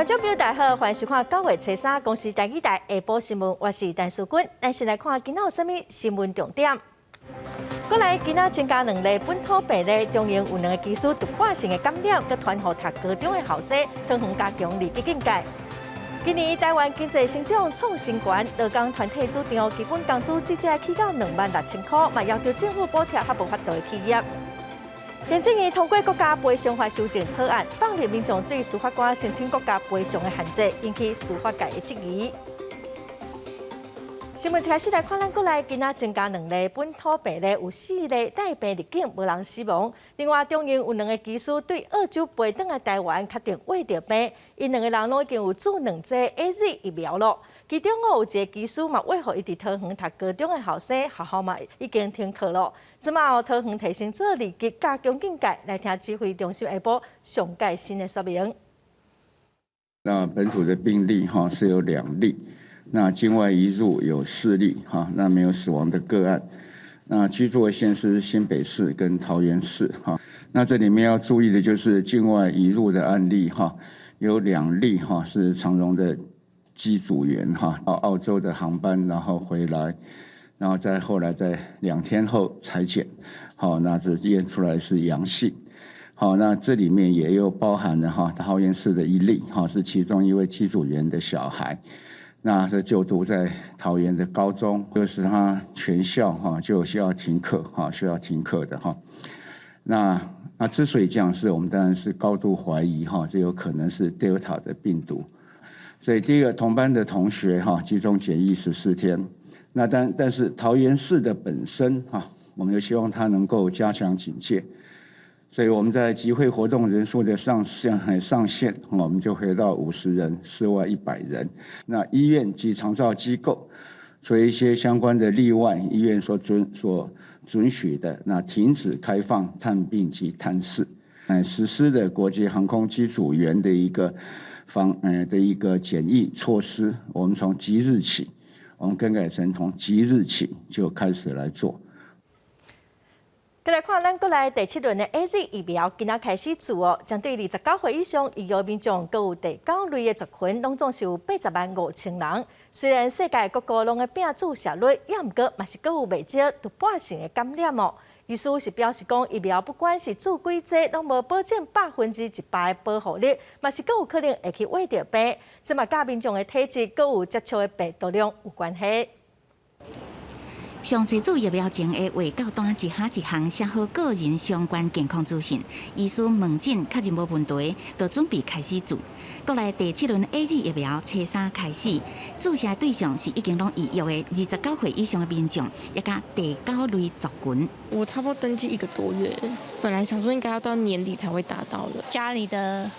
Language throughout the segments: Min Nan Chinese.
觀眾朋友大家好，歡迎收看9月初三公視台語台下晡新聞，我是陳淑君。咱先來看今仔有啥物新聞重點。國內今仔增加兩例本土病例，中營有兩個機師突破性的感染，閣傳予讀高中的學生，桃園加強二級警戒。今年台灣經濟成長創新高，勞工團體主張基本工資至少起到26,000箍，嘛要求政府補貼較無法度的企業。行政院通過國家賠償法修正草案，放任民眾對司法官申請國家賠償的限制，引起司法界的質疑。新聞一開始來看，咱國內今仔增加兩例本土病例，有四例帶病入境，無人死亡。另外，中營有兩個機師對澳洲飛轉來台灣，確定秽著病，𪜶兩個人攏已經有注兩劑 AZ 疫苗囉。其中有一個機師嘛，秽予伊佇桃園讀高中的學生，學校嘛已經停課囉。這馬桃園提升做二級加強警戒，來聽指揮中心下晡上蓋新的說明。那本土的病例哈是有兩例。那境外移入有四例，哈，那沒有死亡的個案。那居住的縣市是新北市跟桃園市，哈。那這裡面要注意的就是境外移入的案例，哈，有兩例哈是長榮的機組員，哈，到澳洲的航班，然後回來，然後再後來在2天後採檢，好，那這驗出來是陽性。好，那這裡面也有包含了哈桃園市的一例，哈，是其中一位機組員的小孩。那是就讀在桃園的高中，就是他全校哈就需要停課哈，需要停課的哈。那之所以這樣，是我們當然是高度懷疑哈，這有可能是 Delta 的病毒。所以第一個同班的同學哈，集中檢疫14天。那但是桃園市的本身哈，我們就希望他能夠加強警戒。所以我們在集會活動人數的上限，我們就回到50人，室外100人。那醫院及長照機構，除一些相關的例外，醫院所准許的，那停止開放探病及探視。實施的國際航空機組員的一個防，的一個檢疫措施，我們從即日起，我們更改成從即日起就開始來做。閣來看咱國內第七輪的 AZ 疫苗，今仔開始注哦。針對29歲以上醫藥民眾，閣有第九類的族群，攏總是有805,000人。雖然世界各國攏咧拼注射率，也毋過嘛是閣有袂少突破性的感染哦。醫師是表示講，疫苗不管是注幾劑，攏無保證100%的保護力，嘛是閣有可能會去秽著病。這嘛佮民眾的體質，閣有接觸的病毒量有關係。詳細注疫苗前的衛教單一項一項寫好個人相關健康資訊，醫師問診確認無問題，就準備開始注。國內第七輪 AZ 疫苗初三開始，注射對象是已經攏預約的29歲以上的民眾，以及第九類族群。我差不多登記一個多月，本來想說應該要到年底才會打到了。家裡的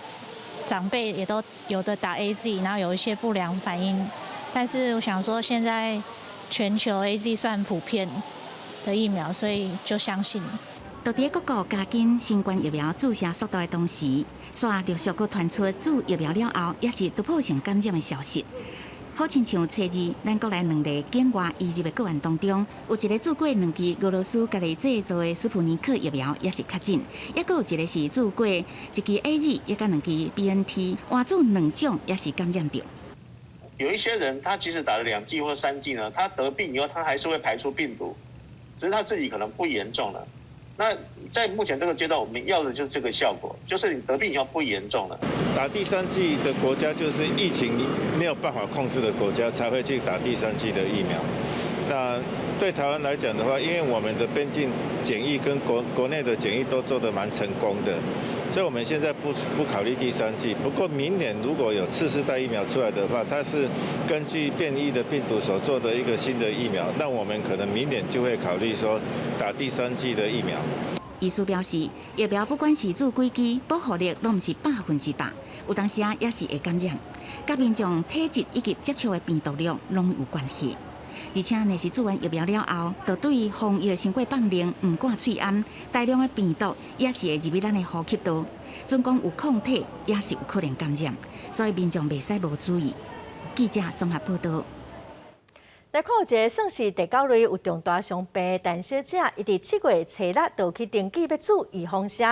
長輩也都有的打 AZ，然後有一些不良反應，但是我想說現在全球 AZ 算普遍的疫苗，所以就相信。到佇各國加緊新冠疫苗注射速度的同時，煞陸續閣傳出注疫苗了後也是突破性感染的消息。好親像初二，咱國內兩例境外移入的個案當中，有一個注過兩劑俄羅斯家己製造的斯普尼克疫苗，也是確診；抑閣有一個是注過一劑 AZ，抑佮兩劑 BNT，換注兩種也是感染著。有一些人，他即使打了兩劑或三劑呢，他得病以後，他還是會排出病毒，只是他自己可能不嚴重了。那在目前這個階段，我們要的就是這個效果，就是你得病以後不嚴重了。打第三劑的國家，就是疫情沒有辦法控制的國家，才會去打第三劑的疫苗。那對台灣來講的話，因為我們的邊境檢疫跟國內的檢疫都做得蠻成功的，所以我們現在不考慮第三劑。不過明年如果有次世代疫苗出來的話，它是根據變異的病毒所做的一個新的疫苗，那我們可能明年就會考慮說打第三劑的疫苗。醫師表示，疫苗不管是注幾劑，保護力攏毋是100%，有當時啊也是會感染，佮民眾體質以及接觸的病毒量攏有關係。而且，若是注完疫苗了後，就對防疫傷過放任，毋掛喙罨，大量的病毒也是會入去咱的呼吸道。盡管有抗體，也是有可能感染，所以民眾袂使無注意。記者綜合報道。來看有一個算是第九類有重大傷病的陳小姐，伊佇7月初六就去登記欲注預防射，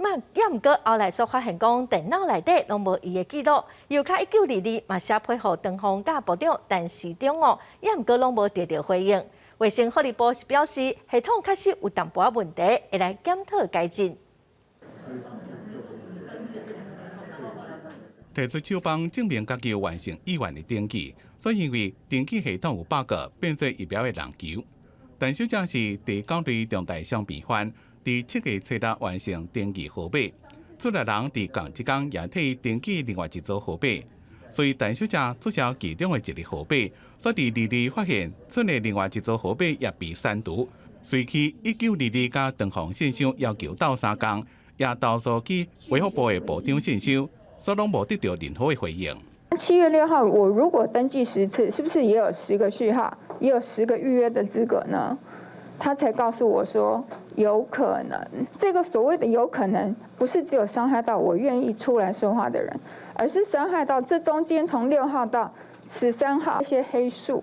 嘛，也毋過後來煞發現講電腦內底攏無伊的記錄，郵卡1922嘛寫批予長風佮部長陳時中哦，也毋過攏無得著回應。衛生福利部是表示，系統確實有淡薄仔問題，會來檢討改進。提出手枋證明家己有完成意願的登記，所以因為登記系統有 bug，變做疫苗的人球。陳小姐是第九類重大傷病患，佇7月初六完成登記號碼，厝內人佇仝一工也替伊登記另外一組號碼，所以陳小姐註銷其中的一個號碼，煞佇22發現厝內另外一組號碼也被刪除，隨去1922佮長鴻信箱要求鬥相共，也投訴去衛福部的部長信箱。煞攏無得著任何的回應。 7月6號，我如果登記10次，是不是也有10個序號，也有10個預約的資格呢？他才告訴我說有可能。這個所謂的有可能，不是只有傷害到我願意出來說話的人，而是傷害到這中間從6號到13號一些黑數，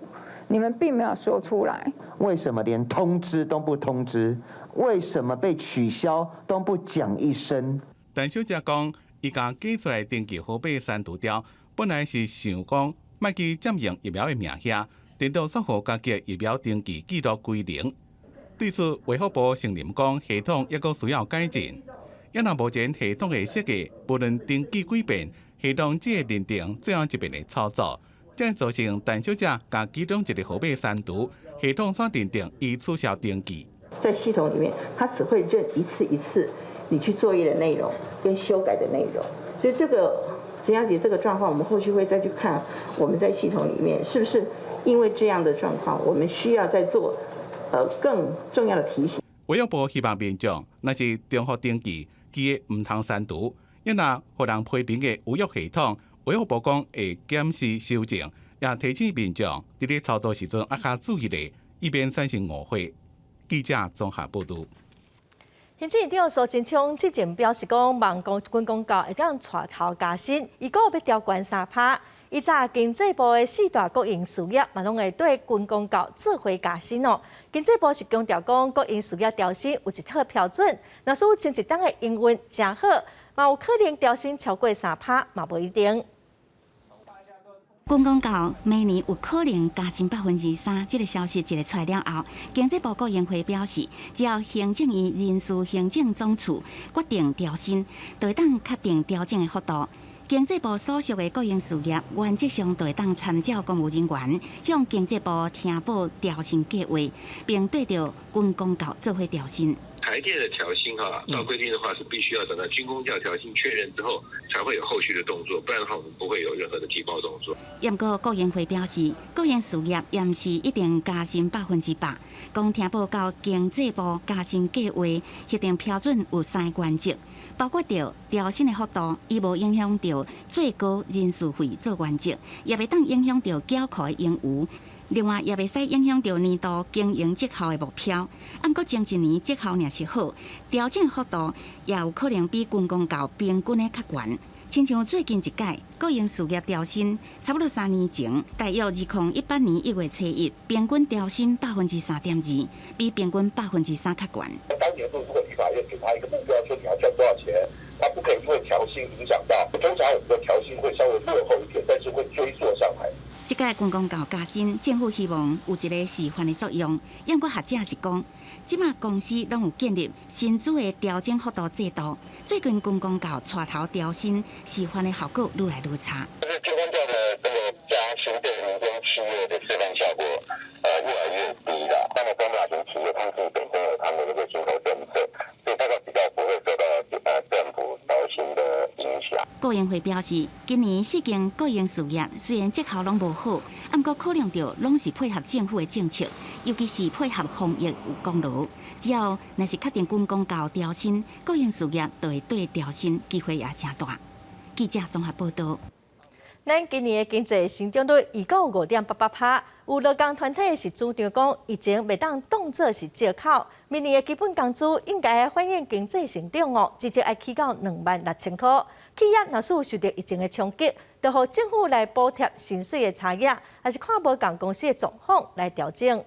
你們並沒有說出來。為什麼連通知都不通知？為什麼被取消都不講一聲？陳小姐講，伊共寄出來登記號碼刪除掉，本來是想講莫去佔用疫苗的名額，顛倒煞予家己疫苗登記記錄歸零。對此，衛福部承認講系統猶閣需要改進。猶若目前系統的設計，無論登記幾遍，系統只會認定最後一遍的操作，才造成陳小姐共其中一個號碼刪除，系統煞認定伊取消登記。在系統裡面，它只會認一次一次你去作業的內容跟修改的內容，所以這個陳小姐這個狀況，我們後續會再去看，我們在系統裡面是不是因為這樣的狀況，我們需要再做更重要的提醒。衛福部希望民眾若是重複登記，記得毋通刪除，猶若予人批評的預約系統，衛福部講會檢視修正，也提醒民眾佇咧操作時陣愛較注意咧，以免產生誤會。記者綜合報導。行政院長蘇貞昌之前表示講，望軍公教會當帶頭加薪，伊閣欲調懸3%。伊早經濟部的四大國營事業嘛，攏會對軍公教做伙加薪哦。經濟部是強調講，國營事業調薪有一套標準，若是前一冬的營運誠好，嘛有可能調薪超過3%，嘛無一定。軍公教明年有可能加薪3%，這個消息一个出來了後，經濟部國營會表示，只要行政院人事行政總處決定調薪，就會當確定調整的幅度。經濟部所屬的國營事業，原則上就會當參照公務人員向經濟部呈報調薪計劃，並對著軍公教做伙調薪。台電的調薪哈，照規定的話是必須要等到軍公教調薪確認之後，才會有後續的動作，不然的話我們不會有任何的提報動作。毋過國營會表示，國營事業也毋是一定加薪100%，講呈報到經濟部加薪計劃核定標準有三個原則，包括著調薪的幅度，伊無影響著最高人事費做原則，也袂當影響著繳庫的盈餘。另外，也袂使影響著年度經營績效的目標。毋過前一年績效若是好，調整幅度也有可能比軍公教平均的較懸。親像最近一屆國營事業調薪，差不多3年前，大約2018年1月初一，平均調薪3.2%，比平均3%較懸。當年度如果立法院給他一個目標，說你要賺多少錢，他不可以因為調薪影響到。通常我們的調薪會稍微落後一點，但是會追溯上來。這屆軍公教加薪，政府希望有一個示範的作用。毋過學者是講，這馬公司攏有建立薪資的調整幅度制度。最近軍公教帶頭調薪，示範的效果愈來愈差。就是軍公教的這個加薪對民間企業的示範效果，越來越低了。當然，中大型企業他們自己本身有他們的一個薪酬政策，所以大概比較不會受到政府調薪的影響。國營會表示，今年四間國營事業雖然績效攏無好，毋過考量著攏是配合政府的政策，尤其是配合防疫有功勞。只要若是確定軍公教調薪，國營事業就會對調薪機會也誠大。記者綜合報導。咱今年的經濟成長率預估5.88%，有勞工團體是主張講，疫情袂當當做是藉口，明年的基本工資應該反映經濟成長哦，至少愛起到26,000箍。企業若是受著疫情的衝擊，就予政府來補貼薪水的差額，抑是看無仝公司的狀況來調整。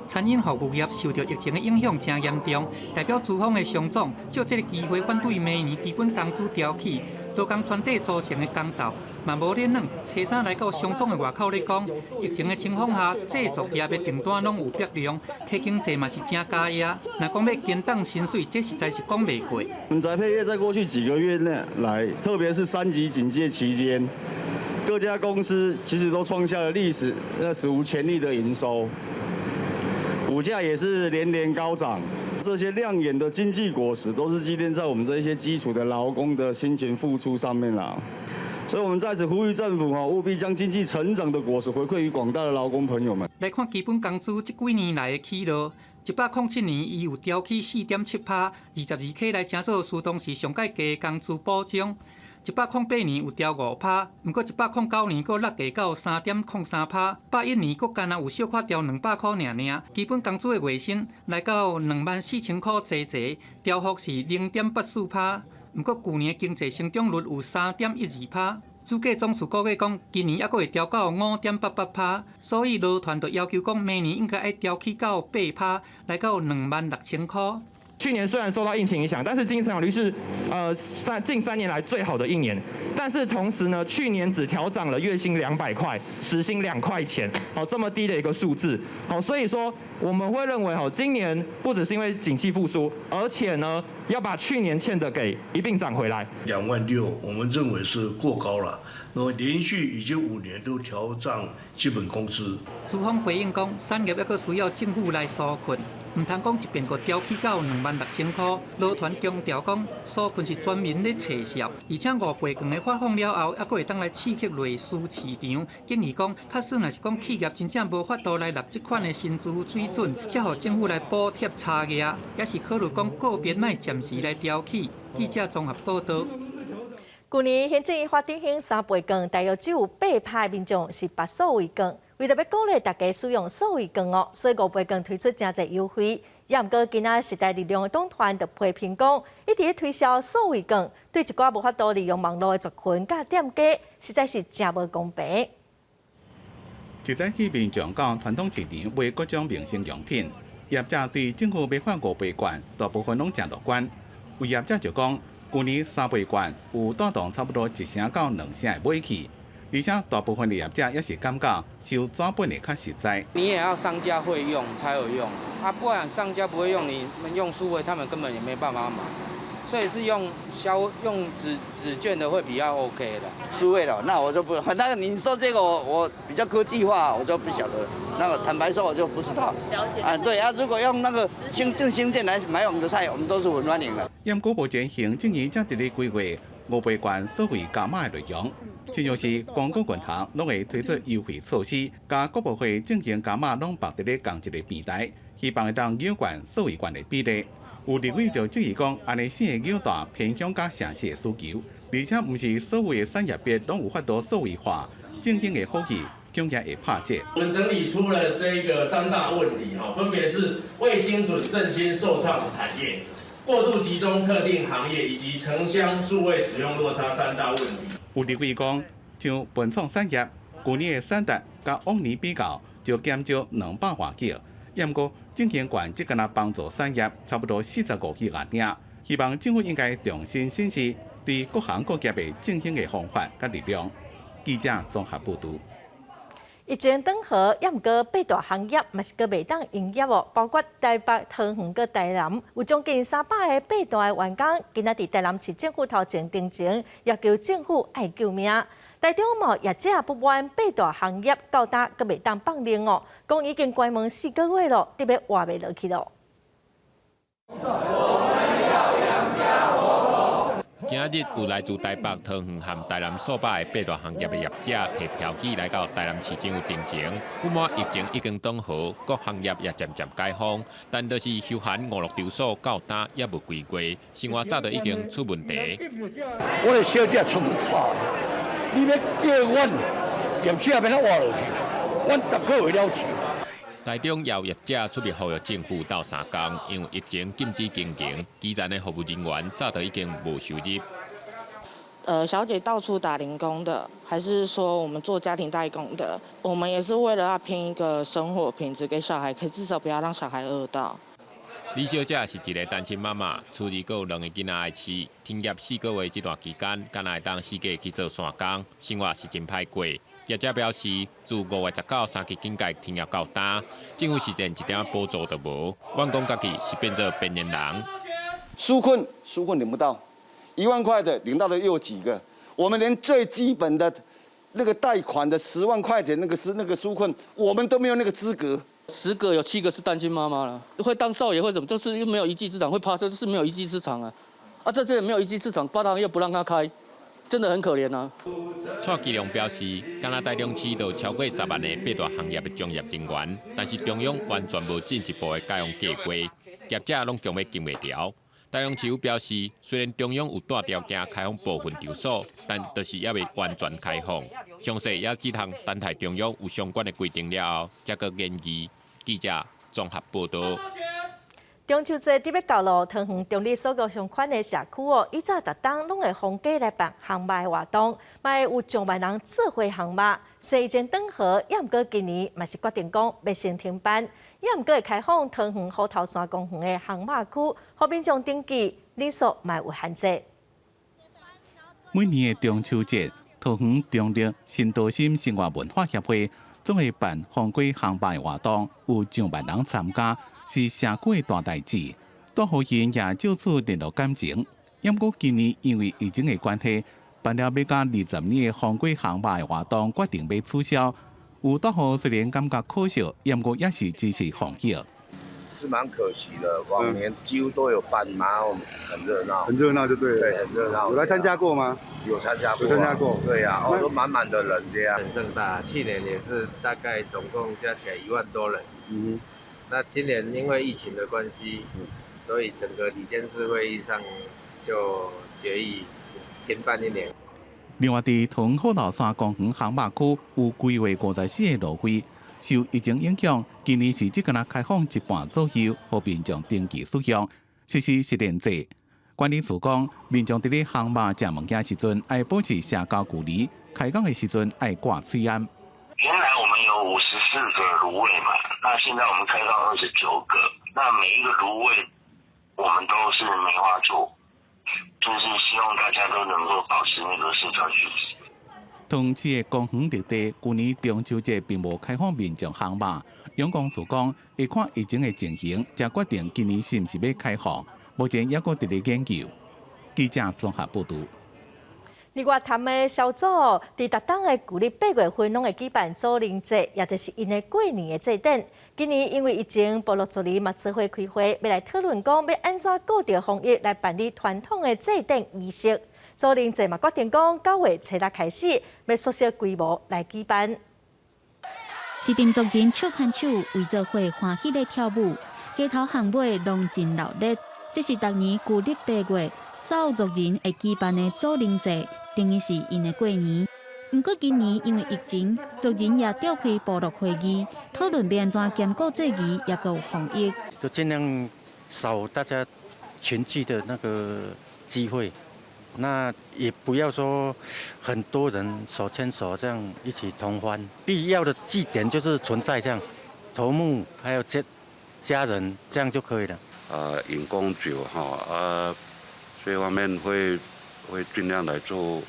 餐飲服務業受著疫情的影響誠嚴重，代表資方的商總藉這个機會反對明年基本工資調起，勞工團體組成的工鬥嘛無咧軟。初三來到商總的外口咧講，疫情的情況下，製造業的訂單攏有變量，體經濟嘛是誠加壓。若講欲牽動薪水，這實在是講袂過。我們宅配業在過去幾個月內來，特別是三級警戒期間，各家公司其實都創下了歷史那史無前例的營收，股價也是連連高漲。這些亮眼的經濟果實，都是積澱在我們這些基礎的勞工的辛勤付出上面啦。所以，我們在此呼籲政府，務必將經濟成長的果實回饋於廣大的勞工朋友們。來看基本工資這幾年來的起落，107年伊有調起4.7趴，22塊來成做相當時上蓋低的工資保障。108年有調5趴，毋過109年閣落低到3.03趴，101年閣干焦有小可調200箍爾爾。基本工資的月薪來到24,000箍濟濟，調幅是0.84趴。毋過舊年經濟成長率有3.12趴，主計總處估計講，今年猶閣會調到5.88趴，所以勞團就要求講，明年應該愛調起到8趴，來到26,000箍。去年雖然受到疫情影響，但是經濟成長率是近3年來最好的一年。但是同時呢，去年只調漲了月薪200塊，時薪2塊錢，好這麼低的一個數字。好，所以說我們會認為，吼，今年不只是因為景氣復甦，而且呢，要把去年欠的給一併漲回來。2萬6，我們認為是過高了。那麼連續已經5年都調漲基本工資。資方回應講，產業猶閣需要政府來紓困。毋通講一遍過調起到26,000箍。勞團強調講，紓困是全民咧揣數，而且五倍券的發放了後，猶閣會當來刺激內需市場。建議講，假使若是講企業真正無法度來納這款的薪資水準，才予政府來補貼差額，也是考慮講個別莫暫時來調起。記者綜合報導。舊年行政院發振興三倍券，大約只有8趴民眾是捌數位券。為著欲鼓勵大家使用數位券哦，所以五倍券推出誠濟優惠。也毋過今仔時代力量的黨團就批評講，一直推銷數位券，對一寡無法度利用網路的族群佮店家，實在是誠無公平。一早起民眾到傳統市場買各種民生用品，業者對政府欲發五倍券，大部分攏誠樂觀。有業者就講，舊年三倍券有帶動差不多1成到2成的買氣。而且大部分的業者也是感覺收紙本的較實在。你也要商家會用才有用，啊，不然商家不會用，你們用數位，他們根本也沒辦法買，所以是用銷用紙紙券的會比較 OK 的。數位的，那我就不，那個你說這個我比較科技化，我就不曉得。那個坦白說，我就不知道。了解。啊，對啊，如果用那個新正新券來買我們的菜，我們都是很歡迎的。毋過目前行政院正佇咧規劃五倍券數位加碼的內容，親像是公股銀行攏會推出優惠措施，佮國合會進行加碼攏綁佇咧仝一个平台，希望會當扭懸數位券的比例。有立委就質疑講，按呢先會扭大偏鄉佮城市的需求，而且毋是所有的產業別攏有法度數位化，振興的好戲恐驚會拍折。我們整理出了這個三大問題，哈，分別是未精準振興受創產業、過度集中特定行業以及城鄉數位使用落差三大問題。有立委講，像文創產業，舊年的產值佮往年比較就減少200外億，毋過振興券只敢若幫助產業差不多45億爾，希望政府應該重新審視對各行各業的振興的方法佮力量。記者綜合報導。疫情轉好，也毋過八大行業嘛是閣袂當營業哦，包括台北、桃園、佮台南，有將近300個八大的員工，今仔佇台南市政府頭前陳情，要求政府愛救命。台中嘛業者不滿八大行業到今閣袂當放令哦，講已經關門4個月咯，得欲活袂落去咯。我們要養家活口。今日有來自台北、桃園和台南數百个八大行業的業者提票據來到台南市政府陳情，不滿疫情已經轉好，各行業也漸漸解封，但就是休閒娛樂場所到今猶無開過，生活早就已經出問題。我的小姐出不飽，你欲叫阮業者欲按怎活落去？阮逐個月了錢。台中也有業者出面呼籲政府鬥相共，因為疫情禁止經營，基層的服務人員早就已經無收入。小姐到處打零工的，還是說我們做家庭代工的，我們也是為了要拼一個生活品質給小孩，可以至少不要讓小孩餓到。李小姐是一個單親媽媽，厝裡閣有兩个囡仔愛飼，停業4個月這段期間，敢若會當四界去做散工，生活是真歹過。業者表示，自5月19三級警戒停業到今，政府是連一點補助都無，怨講家己是變做邊緣人。紓困，紓困領不到，1萬塊的領到的又有幾個？我們連最基本的那個貸款的10萬塊錢，那個是那個紓困，我們都沒有那個資格。 10個有7個是單親媽媽了，會當少爺會怎麼？就是又沒有一技之長，會趴車，就是沒有一技之長啊！啊，這些人沒有一技之長，八大又不讓他開，真的很可憐啊。蔡其龍表示，敢若台中市就超過10萬個八大行業的從業人員，但是中央完全無進一步的解放計劃，業者攏強欲禁袂牢。台中市府表示，雖然中央有帶條件開放部分場所，但就是猶未完全開放。詳細也只通等待中央有相關的規定了後，才閣研議。記者綜合報道。中秋節佇欲到囉，桃園中壢所有相關的社區哦，以早逐冬攏會放假來辦烘肉的活動，嘛會有上萬人做伙烘肉。雖然疫情斷河，猶毋過今年嘛是決定講欲先停辦，猶毋過會開放桃園虎頭山公園的烘肉區，予民眾登記人數嘛有限制。每年的中秋節，桃園中壢新多心生活文化協會總會辦放雞烘肉的活動，有上萬人參加，是社區的大代誌。大予𪜶也藉此聯絡感情。毋過今年因為疫情的關係，辦了欲甲20年的放雞烘肉的活動，決定欲取消。有大戶雖然感覺可惜，毋過也是支持防疫。是蠻可惜的，往年幾乎都有辦，然後很熱鬧，很熱鬧就對了，對，很熱鬧。有來參加過嗎？有參加過，有參加過，對呀，哦，都滿滿的人這樣。很盛大，去年也是大概總共加起來1萬多人。那今年因為疫情的關係，所以整個理監事會議上就決議停辦一年。另外，佇桃園虎頭山公園烘肉區有規劃54個爐位，受疫情影響，今年是只敢若開放一半左右，予民眾登記使用，實施實聯制。管理處講，民眾佇咧烘肉食物件時陣，愛保持社交距離；開講的時陣愛掛喙罨。原來我們有54個爐位嘛，那現在我們開到29個，那每一個爐位我們都是梅花座，就是希望大家都能夠保持那個社交距離。桃園市的公園綠地，舊年中秋節並無開放民眾烘肉。養工處講，會看疫情的情形，才決定今年是毋是欲開放。目前猶閣佇咧研究。記者綜合報導。二月潭的邵族佇逐冬的舊曆8月份，攏會舉辦祖靈節，也就是𪜶的過年的祭典。今年因為疫情，部落族人嘛做伙開會，欲來討論講欲按怎顧著防疫來辦理傳統的祭典儀式。祖靈節嘛決定講9月初6開始，欲縮小規模來舉辦。一陣族人手牽手圍做伙歡喜咧跳舞，街頭巷尾攏真熱鬧。這是逐年舊曆8月，邵族人會舉辦的祖靈節，等於是𪜶的過年。毋過今年因為疫情，族人也召開部落會議，討論欲按怎兼顧祭儀，猶閣有防疫。就盡量少大家群聚的那個機會，那也不要說很多人手牽手這樣一起同歡。必要的祭典就是存在這樣，頭目還有家人這樣就可以了。飲公酒哈啊，這方面會盡量來做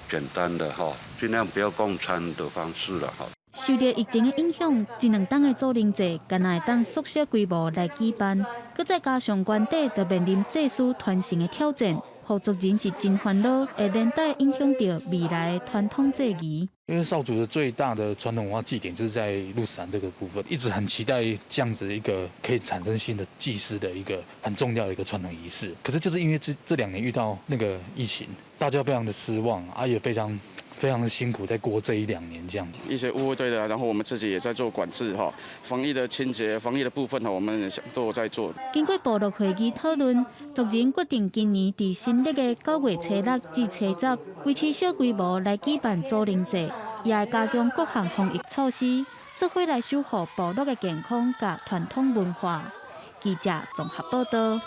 簡單的哈，盡量不要共餐的方式了哈。受著疫情的影響，這兩冬的祖靈祭，敢若會當縮小規模來舉辦，閣再加上原底就面臨祭師傳承的挑戰，予族人是真煩惱，會連帶影響著未來的傳統祭儀。因為邵族的最大的傳統文化祭典就是在鹿死蘭這個部分，一直很期待這樣子一個可以產生新的祭師的一個很重要的一個傳統儀式。可是就是因為這2年遇到那個疫情，大家非常的失望，啊也非常非常的辛苦，在過這一兩年這樣。一些護衛隊的，然後我們自己也在做管制哈，防疫的清潔、防疫的部分哈，我們都有在做。經過部落會議討論，族人決定今年佇新曆的9月初6至初10，維持小規模來舉辦祖靈祭，也會加強各項防疫措施，做伙來守護部落的健康佮傳統文化。記者綜合報道。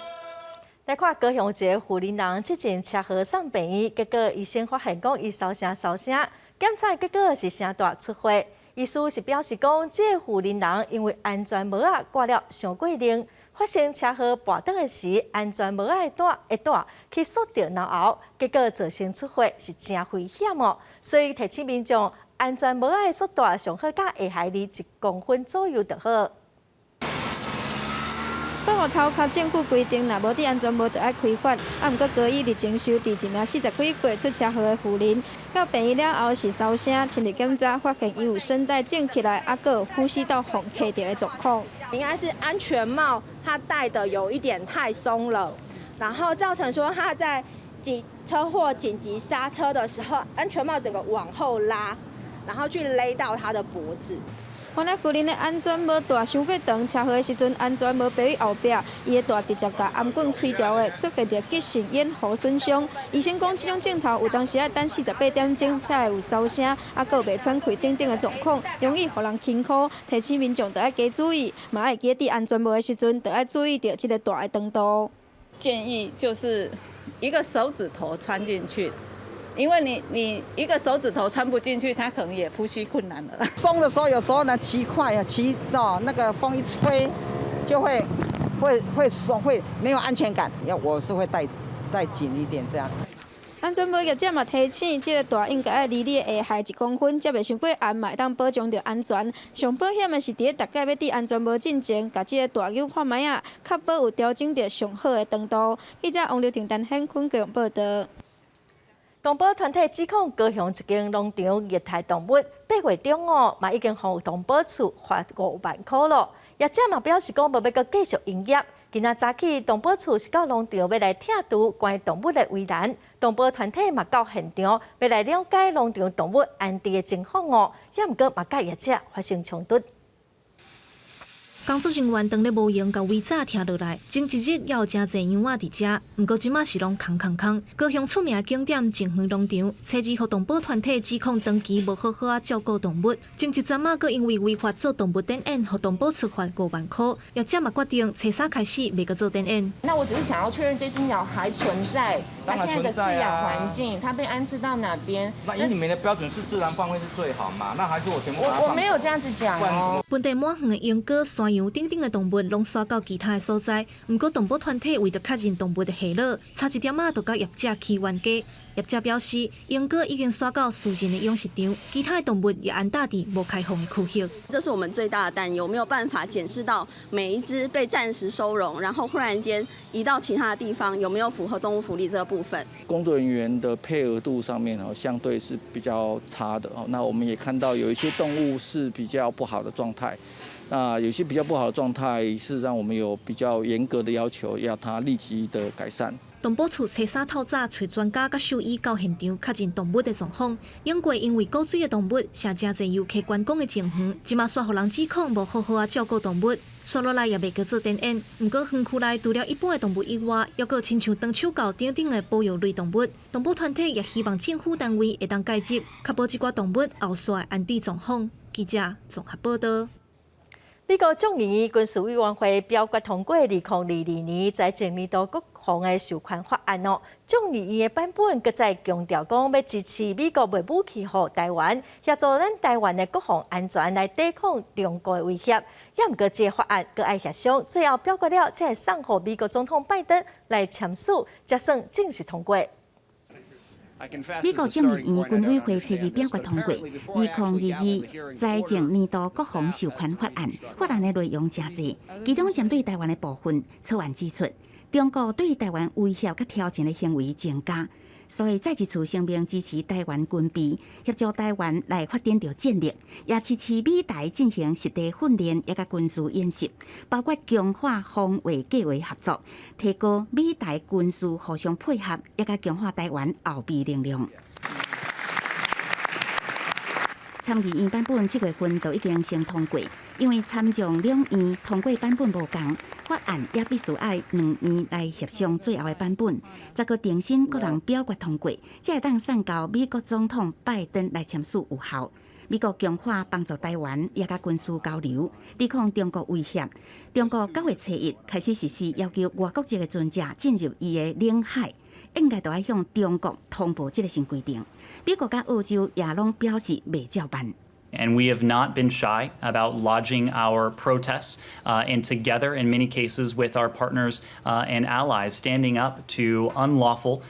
來看高雄一个婦人人之前車禍送病院，結果醫生發現講伊燒聲燒聲，檢查結果是聲帶出血。醫師是表示講，這个婦人人因為安全帽仔掛了傷過重，發生車禍跋倒的時，安全帽仔的帶會帶去束著腦喉，結果造成出血，是誠危險哦。所以提醒民眾，安全帽仔的束帶上好佮下頦1公分左右就好。保護頭殼政府規定，若無戴安全帽，就愛開罰。啊，毋過高醫日前收治一名40幾歲出車禍的婦人，到病院了後是燒聲，親自檢查發現伊有聲帶腫起來，啊，閣有呼吸道予卡著的狀況。應該是安全帽，他戴的有一點太鬆了，然後造成說他在緊車禍緊急剎車的時候，安全帽整個往後拉，然後去勒到他的脖子。原來婦人的安全帽戴傷過長，車禍的時陣安全帽飛去後壁，伊的帶直接共頷頸吹掉的，出現著急性咽喉損傷。醫生講，這種症頭有當時愛等48點鐘才會有燒聲，啊，閣有袂喘氣等等的狀況，容易予人輕忽。提醒民眾著愛加注意，嘛愛記得戴安全帽的時陣，著愛注意著這个帶的長度。建議就是一個手指頭穿進去。因為你一個手指頭穿不進去，他可能也呼吸困難了。鬆的時候，有時候呢騎快啊，騎到那個風一吹，就會鬆，會沒有安全感。要我是會戴緊一點這樣。安全帽業者嘛提醒，這个帶應該愛離你的下頦1公分，才袂傷過絚，嘛會當保障著安全。上保險的是，佇咧逐擺欲戴安全帽進前，共這个帶扭看覓仔，確保有調整著上好的長度。記者王劉婷、陳顯坤高雄報導。動保團體指控高雄一間農場虐待動物，8月中哦，嘛已經予動保處罰5萬箍咯。業者嘛表示講，無欲閣繼續營業。今仔早起，動保處是到農場欲來拆除關動物的圍欄，動保團體嘛到現場欲來了解農場動物安置的情況哦。也毋過嘛，佮業者發生衝突。工作人員當咧無閒共圍閘拆落來，前一日猶有誠濟羊仔佇遮，毋過這馬是攏空空空。高雄出名景點靜園農場，初二予動保團體指控長期無好好仔照顧動物，前一陣仔閣因為違法做動物展演，予動保處罰5萬箍。業者嘛決定初三開始袂閣做展演。那我只是想要確認這隻鳥還存在，它現在的飼養環境，它被安置到哪邊？那以你們的標準是自然放歸是最好嘛？那還是我全部？我沒有這樣子講哦。本地滿園的鸚鵡、山羊等等的動物，攏徙到其他的所在。毋過動保團體為著確認動物的下落，差一點仔就佮業者起冤家。業者表示，鸚鵡已經徙到私人的養殖場，其他的動物也安搭佇無開放的區域。這是我們最大的擔憂，沒有辦法檢視到每一隻被暫時收容，然後忽然間移到其他的地方，有沒有符合動物福利這個部分？工作人員的配合度上面哦，相對是比較差的哦。那我們也看到有一些動物是比較不好的狀態。那有些比較不好的狀態，事實上我們有比較嚴格的要求，要它立即的改善。動保處初三透早揣專家佮獸醫到現場確認動物的狀況。永過因為古錐的動物，是誠濟遊客觀光的靜園，這馬煞予人指控無好好仔照顧動物，紲落來也袂閣做展演。毋過園區內除了一般的動物以外，猶閣親像長手猴等等的保育類動物。動保團體也希望政府單位會當介入，確保這寡動物後續的安置狀況。記者綜合報導。美國眾議院軍事委員會表決通過2022年財政年度國防的授權法案哦。眾議院的版本閣再強調講，欲支持美國賣武器予台灣，協助咱台灣的國防安全來抵抗中國的威脅。也毋過，這个法案閣愛協商，最後表決了，才會送予美國總統拜登來簽署，才算正式通過。美國眾議院軍委會初二表決通過2022財政年度國防授權法案，法案的內容誠濟，其中針對台灣的部分，草案指出，中國對台灣威脅佮挑戰的行為增加，所以再一次聲明支持台灣軍備，協助台灣來發展著戰力，也支持美台進行實地訓練以及軍事演習，包括強化防衛計畫合作，提高美台軍事互相配合，以及強化台灣後備力量。參議院版本7月份就已經先通過，因為參眾兩院通過版本無仝，法案也必須愛兩院來協商最後的版本，再閣重新閣人表決通過，才會當送交美國總統拜登來簽署有效。美國強化幫助台灣，也佮軍事交流，對抗中國威脅。中國9月初1開始實施要求外國籍的船隻進入伊的領海，應該都愛向中國通報這个新規定。美國佮澳洲也攏表示袂照辦。 And we have not been shy about lodging our protests and together, in many cases, with our partners and allies, standing up to unlawful,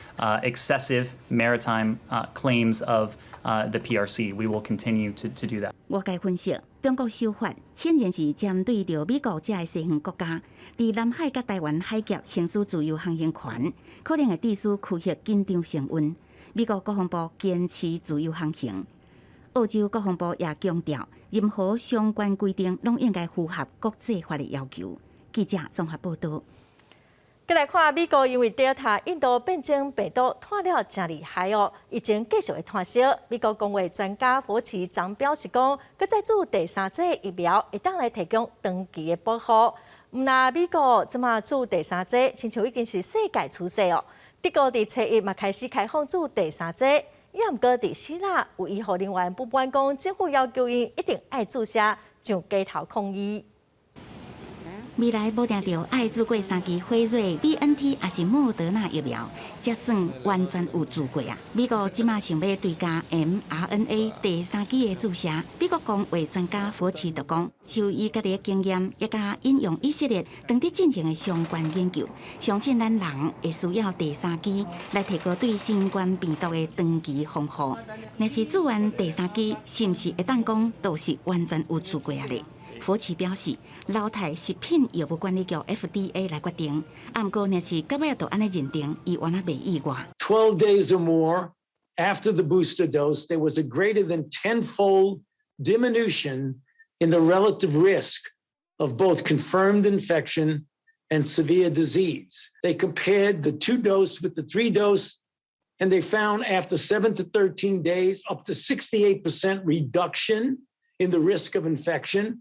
excessive maritime claims of the PRC. We will continue to do that. 外界分析，中國修法顯然是針對著美國這个西方國家，佇南海佮台灣海峽行使自由航行權，可能會致使區域緊張升溫。美國國防部堅持自由航行。澳洲國防部也強調，任何相關規定攏應該符合國際法的要求。記者綜合報道。閣來看美國，因為德爾塔印度變種病毒湠了誠厲害哦，疫情繼續會湠燒。美國公衛專家佛奇昨表示講，閣再注第三劑疫苗會當來提供長期的保護。毋但美國這馬注第三劑，親像已經是世界趨勢哦。德國佇初一嘛開始開放注第三劑。也毋過佇希臘有醫護人員不滿講，政府要求𪜶一定愛注射，上街頭抗議。未來無定著愛注過三劑輝瑞、BNT 抑是莫德納疫苗，才算完全有注過啊！美國這馬想欲追加 mRNA 第三劑的注射。美國公衛專家佛奇就講，就伊家己的經驗，也佮引用以色列當地進行的相關研究，相信咱人會需要第三劑來提高對新冠病毒的長期防護。若是注完第三劑，是毋是會當講都是完全有注過啊咧？佛奇表示，留待食品藥物管理局 FDA 來決定。啊，毋過若是到尾就按呢認定，伊原來袂意外。 12 days or more after the booster dose, there was a greater than tenfold diminution in the relative risk of both confirmed infection and severe disease. They compared the two dose with the three dose, and they found after 7 to 13 days, up to 68% reduction in the risk of infection.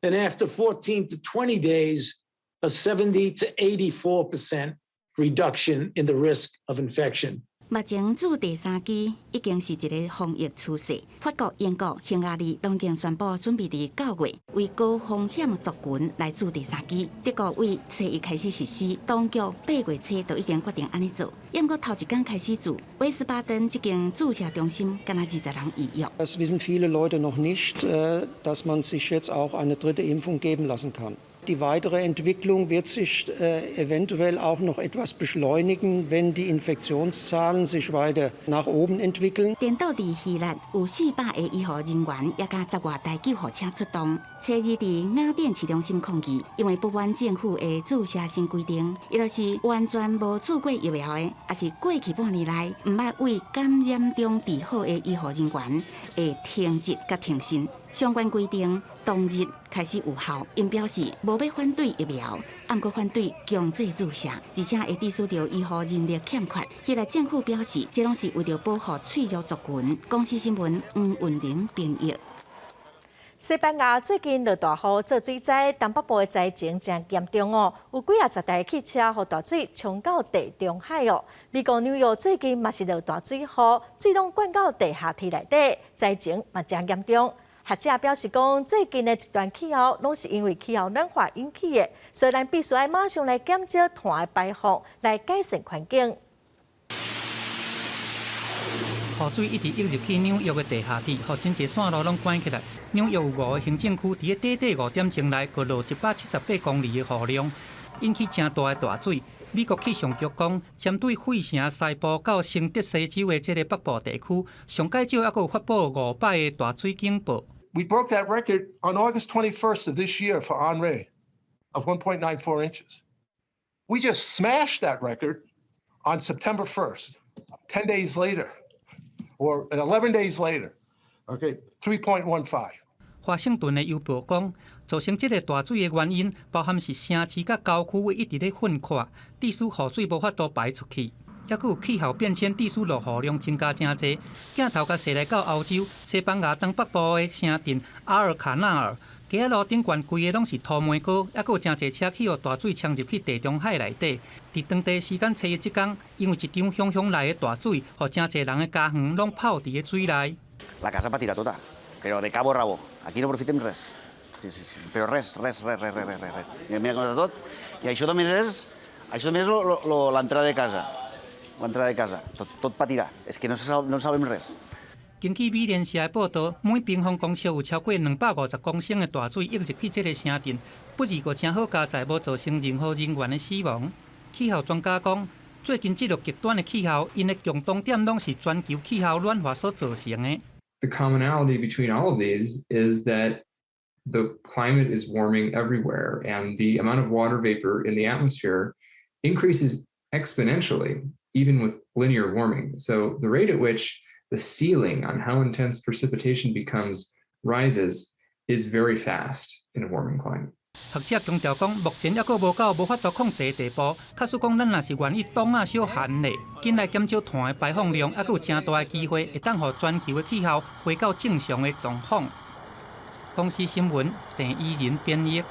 And after 14 to 20 days, a 70 to 84% reduction in the risk of infection. 目前注第三劑已經是一个防疫趨勢。法國、英國、匈牙利攏已經宣布準備佇9月為高風險族群來注第三劑。德國為初一開始實施，當局8月初就已經決定按呢做。毋過頭一工開始注，威斯巴登這間注射中心干焦20人預約。 Das wissen viele Leute noch nicht, dass man sich jetzt auch eine dritte Impfung geben lassen kann. Die weitere Entwicklung wird sich eventuell auch noch etwas beschleunigen, wenn die Infektionszahlen sich weiter nach oben entwickeln. 顛倒佇希臘有400个醫護人員，也佮10外台救護車出動。初二佇雅典市中心抗議，因為不滿政府的注射新規定，伊就是完全無注過疫苗的，抑是過去半年內毋捌為感染中治好的醫護人員會停職佮停薪。相關規定當日開始有效，𪜶表示無欲反對疫苗，毋過反對強制注射，而且會致使著醫護人力欠缺。希臘政府表示，這攏是為著保護脆弱族群。公視新聞黃雲玲編譯。西班牙最近落大雨，做水災，東北部的災情誠嚴重哦，有幾仔十台汽車予大水沖到地中海哦。美國紐約最近嘛是落大水雨，水攏灌到地下鐵內底，災情嘛誠嚴重。學者表示講，最近的極端氣候攏是因為氣候暖化引起的，所以咱必須愛馬上來減少碳的排放，來改善環境。雨水一直湧入去紐約的地下鐵，予真濟線路攏關起來。紐約有五个行政區，佇咧短短5點鐘內，就落178公里的雨量，引起誠大的大水。美國氣象局講，針對費城西部到新澤西州的這个北部地區，上蓋少猶閣有發布五擺的大水警報。 We broke that record on August 21st of this year for Henri of 1.94 inches. We just smashed that record on September 1st, 10 days later, or 11 days later, okay, 3.15. 華盛頓的郵報講，造成這个大水的原因，包含是城市佮郊區一直咧噴闊，致使雨水無法度排出去。猶閣有氣候變遷，致使落雨量增加誠濟。鏡頭共踅來到歐洲，西班牙東北部的城鎮阿爾卡納爾，街仔路頂懸規个攏是塗煤膏，猶閣有誠濟車去予大水沖入去地中海內底。佇當地時間初一這工，因為一場洶湧來的大水，予誠濟人的家園攏泡佇咧水內。 La casa va tirar tota. Però de cabo a rabo. Aquí no aprofitem res. Sí, però res, res, res, res, res, res, res. Mira, mira com està tot. I això només és l'entrada de casa. L'entrada de casa. Tot, tot patirà. És que no sabem res. 根據美聯社的報導，每平方公尺有超過250公升的大水湧入去這个城鎮，不而閣誠好佳哉，無造成任何人員的死亡。氣候專家講，最近這個極端的氣候，𪜶的共同點攏是全球氣候暖化所造成的。 The commonality between all of these is that the climate is warming everywhere, and the amount of water vapor in the atmosphere increases exponentially, even with linear warming. So the rate at which the ceiling on how intense precipitation becomes rises is very fast in a warming climate. 學者強調講，目前猶閣無到無法度控制的地步。假使講咱若是願意擋仔小寒咧，緊來減少碳的排放量，猶閣有誠大的機會會當予全球的氣候回到正常的狀況。公視新聞鄭伊仁編譯。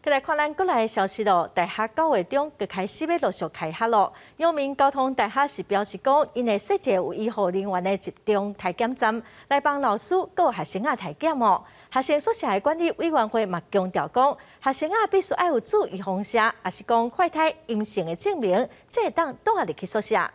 閣來看咱國內的消息咯，大學九月中就開始欲陸續開學咯。陽明交通大學是表示講，𪜶會設置有醫護人員的集中體檢站，來幫老師佮學生仔體檢哦。學生宿舍的管理委員會嘛強調講，學生仔必須愛有注預防射，抑是講快篩陰性的證明，才會當蹛入去宿舍。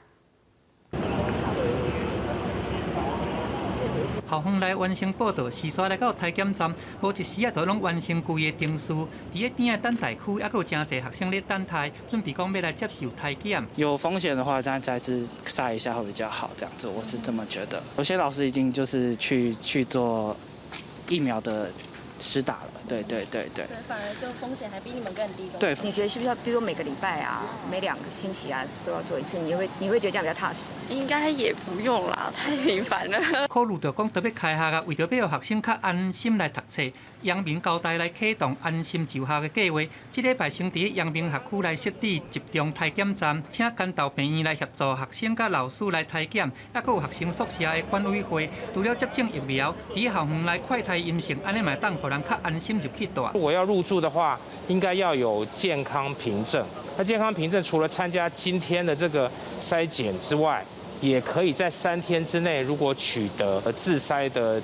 校方來完成報到，時煞來到體檢站，無一時仔就攏完成規個程序。佇咧邊仔等待區，猶閣有誠濟學生咧等待，準備講欲來接受體檢。有風險的話，當然再次篩一下會比較好，這樣子我是這麼覺得。有些老師已經就是去做疫苗的施打了，對對對對。反而就風險還比你們更低。對。你覺得需不需要，比如說每個禮拜啊，每2個星期啊，都要做一次？你會覺得這樣比較踏實？應該也不用啦，太頻繁了。考慮到講著欲開學啊，為著欲予學生較安心來讀冊，陽明交大來啟動安心就學的計劃。這禮拜先佇陽明學區來設置集中體檢站，請關渡病院來協助學生佮老師來體檢，猶閣有學生宿舍的管委會，除了接種疫苗，佇校園來快篩陰性，按呢嘛會當予人較安心入去蹛。如果要入住的話，應該要有健康憑證。那健康憑證除了參加今天的這個篩檢之外，也可以在3天之內，如果取得自篩的